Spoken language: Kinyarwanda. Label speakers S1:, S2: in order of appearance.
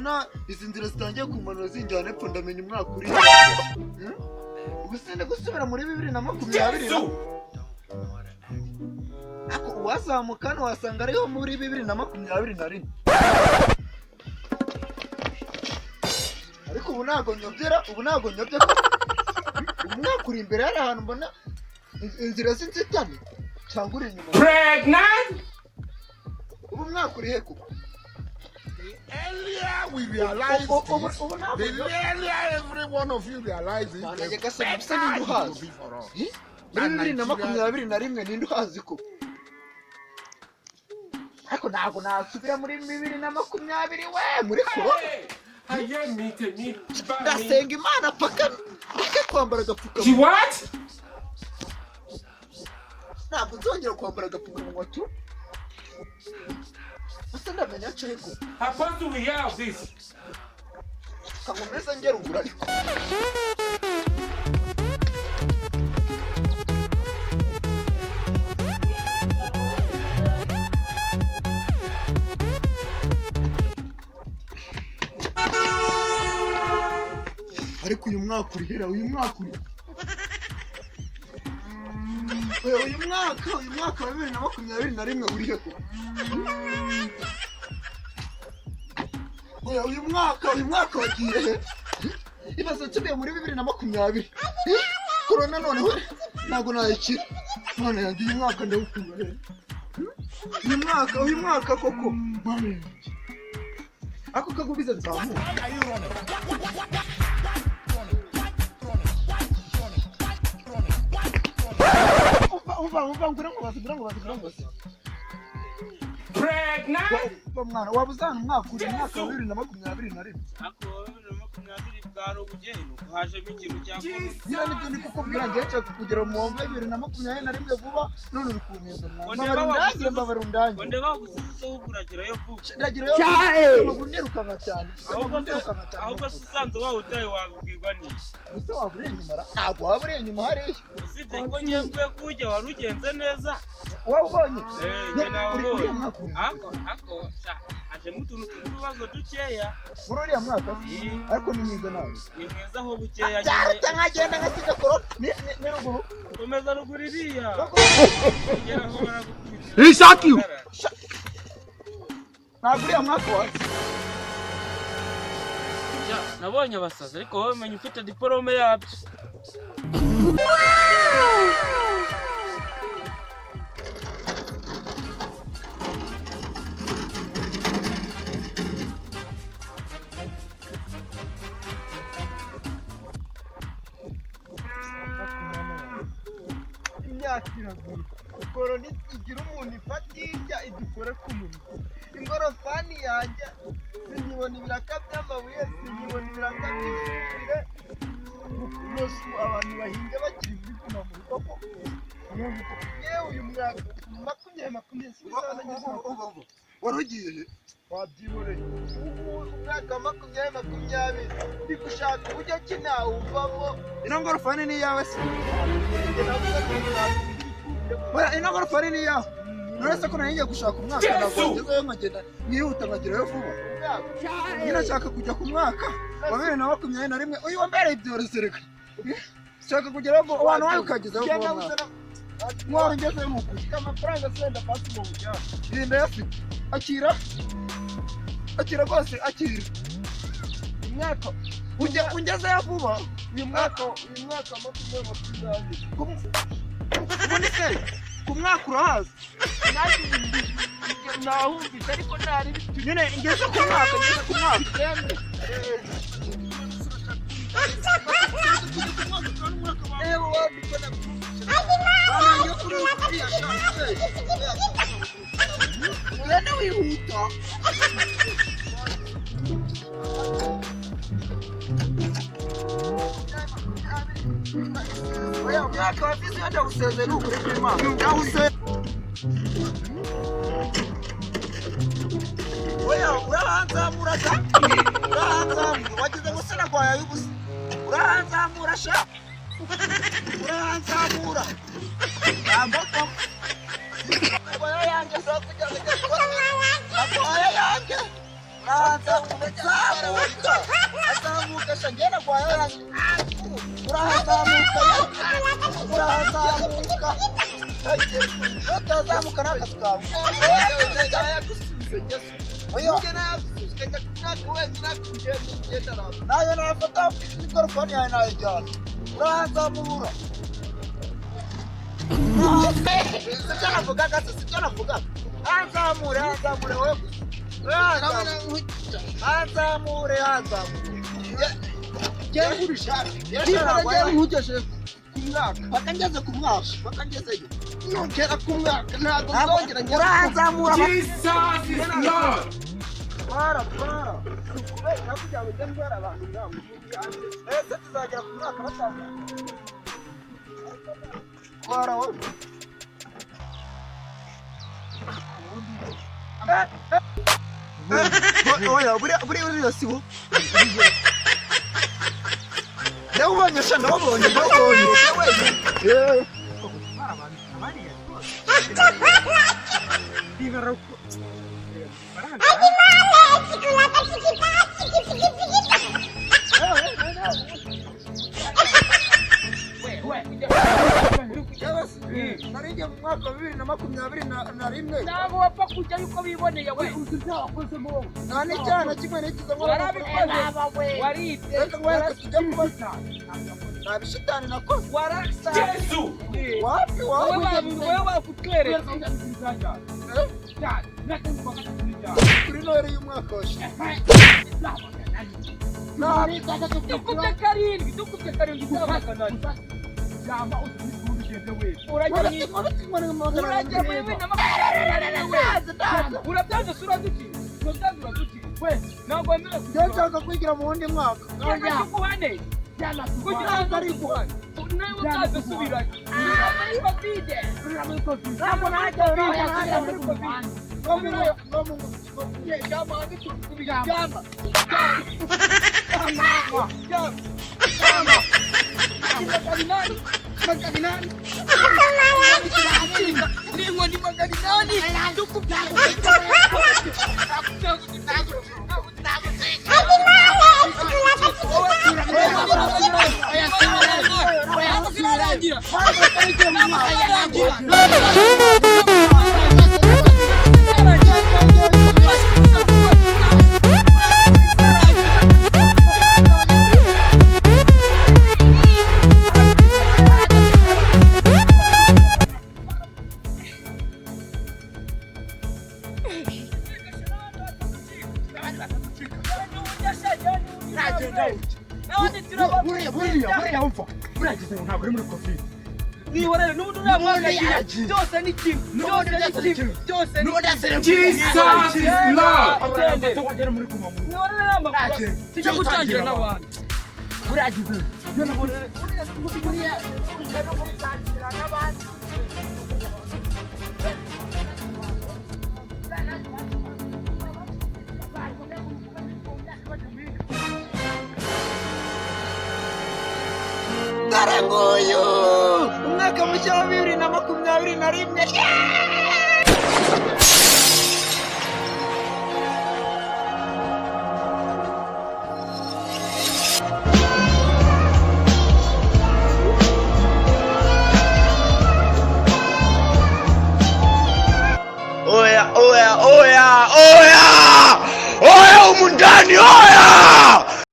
S1: Mbona izi nzira zitangiye kumanura zinjyana epfo, ndamenya umwaka uri? Ubu sinde gusubira muri 2020 na? Ariko uwazamuka hano wasanga ariho muri 2021. Ariko ubu ntabwo nyobyera, ubu ntabwo nyobye ko umwaka uri imbere. Hari ahantu mbona inzira z'inzitane, cyangwa uri inyuma?
S2: Pregnant?
S1: Ubu umwaka uri he koko?
S3: The earlier we realize this,
S1: Ubu ntabwo
S3: the
S1: nyobye.
S3: earlier every one of you realize it,
S1: Mana
S3: the
S1: nyagasani,
S3: better
S1: bisa n'indi
S3: it will
S1: uhazi.
S3: be for us.
S1: Eh? Muri 2021 ninde uhazi ko? Ariko ntabwo nasubira muri 2020 we, muri korona.
S2: Ayé mi, tèmi bá mi.
S1: Ndasenga Imana paka ndeke kwambara
S2: She
S1: agapfukamunwa.
S2: what?
S1: Ntabwo nzongera kwambara agapfukamunwa tu. Ese ndamenya nce ko?
S2: Apostle, we hear of this.
S1: Kankomeza njye ruguru ariko. Ariko uyu mwaka urihera, uyu mwaka uri. Oya, uyu mwaka wa 2021 urihe ko? Oya, uyu mwaka wagiye he? Ibaze nsubiye muri 2020. Eh, korona noneho ntabwo nayikira. Mana yanjye, uyu mwaka ndawukura he? Uyu mwaka koko, Mana yanjye, ako kagubiza nzamuka.
S3: Are you running?
S1: Umva, umva, umva, ngura nkubaze, ngura nkubaze, ngura nkubaze.
S2: Pregnant?
S1: Umva mwana, waba uzana umwaka uri umwaka wa 2021?
S4: Ariko 2020 bwari ubugeni, nuko hajemo ikintu cya korona.
S1: Nyine nibyo ndi kukubwira, ngiye nshaka kugera mu wa 2021 vuba, none uri kuneza mwana.
S4: Ngo
S1: Mbabara
S4: ndeba
S1: undangire,
S4: waguze
S1: mbabara
S4: ngo
S1: undangire.
S4: Ndeba waguze ahubwo uragerayo vuba.
S1: Ndagirayo amaguru nirukanka cyane.
S4: Ahubwo
S1: Amaguru
S4: se
S1: nirukanka cyane.
S4: Ahubwo se usanze wawutaye wabwirwa n'iki?
S1: Ese waba uri inyuma ra? Ntabwo waba uri inyuma hariya.
S4: Usibye ko ngiye mvuye kuwujya wari ugenze neza.
S1: Waba ubonye?
S4: Eh, njye
S1: Uri
S4: nawubonye.
S1: uriya mwaka uri
S4: Ako sha hajemo utuntu tw'utubazo dukeya.
S1: Muri uriya mwaka se?
S4: Eh,
S1: Ariko ni mwiza nawe.
S4: Ni mwiza aho bukeya nyine.
S1: Byaruta nkagenda nkasiga korona ni ruguru.
S4: Komeza ruguru iriya.
S1: Ruguru.
S4: Ugera aho baragukubita.
S3: He shot you.
S1: Ntabwo uriya mwaka wazi.
S4: Ja, nabonye abasazi, ariko wowe menya ufite diporome yabyo.
S1: Imyaka iragura, korona igira umuntu ifata irya idukore ku munwa. Ingorofani yanjye sinyibona, ibiraka by'amabuye sinyibona, ibiraka by'ifumbire rwose. Ubu abantu bahinga bakiri muri guma mu rugo ko yewe, uyu mwaka 2020 wari ugiye he? Wabyihoreye. Ubu umwaka wa 2020 ndi gushaka uburyo ki nawuvamo. Ino ngorofani ni iyawe se? Oya, ino ngorofani ni iyawe? None se ko nari ngiye gushaka umwaka, ntabwo wagezeyo nkagenda nkihuta nkagerayo vuba? Nyine nshaka kujya ku mwaka wa 2021, uyu wambereye ibyorezo. Reka nshaka kugerayo vuba, abantu wawe ukagezeyo vuba mwana. Mwari ngezeyo ni ukuri. Amafaranga senda pasi mu bujyana. Iyi ndayafite, akira, akira rwose, akira. Umwaka ujya ungezeyo vuba. Uyu mwaka 2020. Ubundi se ku mwaka urahazi? Nahumvise ariko ntari nyine. Ngeze ku mwaka, ngeze ku mwaka. Ewe, wabikora bamenye kuri uriya shanse. Ugende wihuta. Oya, umwaka wa viziyo ndawusezeye, ni ukuri kw'Imana ndawusezeye. Oya, urahanzamura da, urahanzamura. Wagize ngo sinagwaye ay'ubusa. Urahanzamura sha, urahanzamura. Ntabwo nagwaye yanjye, ushobora kugira ngo njye gukora nagwaye yanjye. Urahanzamura, zamura. Urahazamuka, azamuka sha, njye nagwaye yanjye. Urahazamuka, urahazamuka. Utazamuka ni akazi kawe. Oya. Nayo nafata n'igorofani yawe nayijyana. Urahanzamura. Sibyo navugaga se, sibyo navugaga. Hanzamure, hanzamure wowe gusa. Hanzamure, hanzamure.
S3: Genda ubishake. Nibura njyewe nkugejeje ku mwaka.
S1: Paka ngeze ku mwaka, paka ngezeyo.
S3: Nugera ku mwaka ntabwo nzongera ngera.
S1: Urahanzamura.
S2: Jesus is Lord.
S1: Twara, twara. Kubera kugira ngo ujye ndwara abantu ntabwo. Ese tuzagera ku mwaka batanga. Twara wowe. Oya, buriya buriya uriya si wo. Ndawubonye sha, ndawubonye, ndawubonye. Eh. Nari ngiye mu mwaka wa 2021.
S5: Ntabwo wapfa kujyayo uko biboneye we.
S1: Nta n'icyaha na kimwe nikiza nkora.
S5: Warabikoze, waribye.
S1: Reka nkwereke tujya kubaza. Nta bishitani nakoze.
S5: Warasa.
S2: Jesu.
S1: Wapi
S5: Wowe
S1: wapi?
S5: wowe bakutweretse.
S1: Kuri Noheli y'umwaka washize.
S5: Dukubye karindwi, dukubye karindwi by'amaganane. Urajya mu urajya muri 2021 we. Urabyanze se uradutsinda? Urabyanze uradutsinda. We, ntabwo wemerewe
S1: Njye nshaka kwigira mu wundi mwaka.
S5: Kugira ngo tuguhane. Kugira ngo tuguhane. Nawe utaza subirayo. Muri Covid.
S1: Ntabwo najya, ntabwo najya muri Covid. No mu no mu
S5: Jama. Jama. Magana inani. N'inkoni 800.
S3: Buriya buriya buriya umva. Buriya gize ngo ntabwo uri muri Covid.
S5: Nihorere n'ubundi uriya mwaka byose ni kimwe, byose ni kimwe, byose ni kimwe.
S2: Jesus is Lord.
S3: Wagera muri kuma mu.
S5: Nihorere n'amakuru tujye gutangira n'abandi.
S3: Buriya gize.
S1: Dore nguyu umwaka mushya wa 2021.
S4: Oya, oya, oya, oya! Oya, umundani, oya!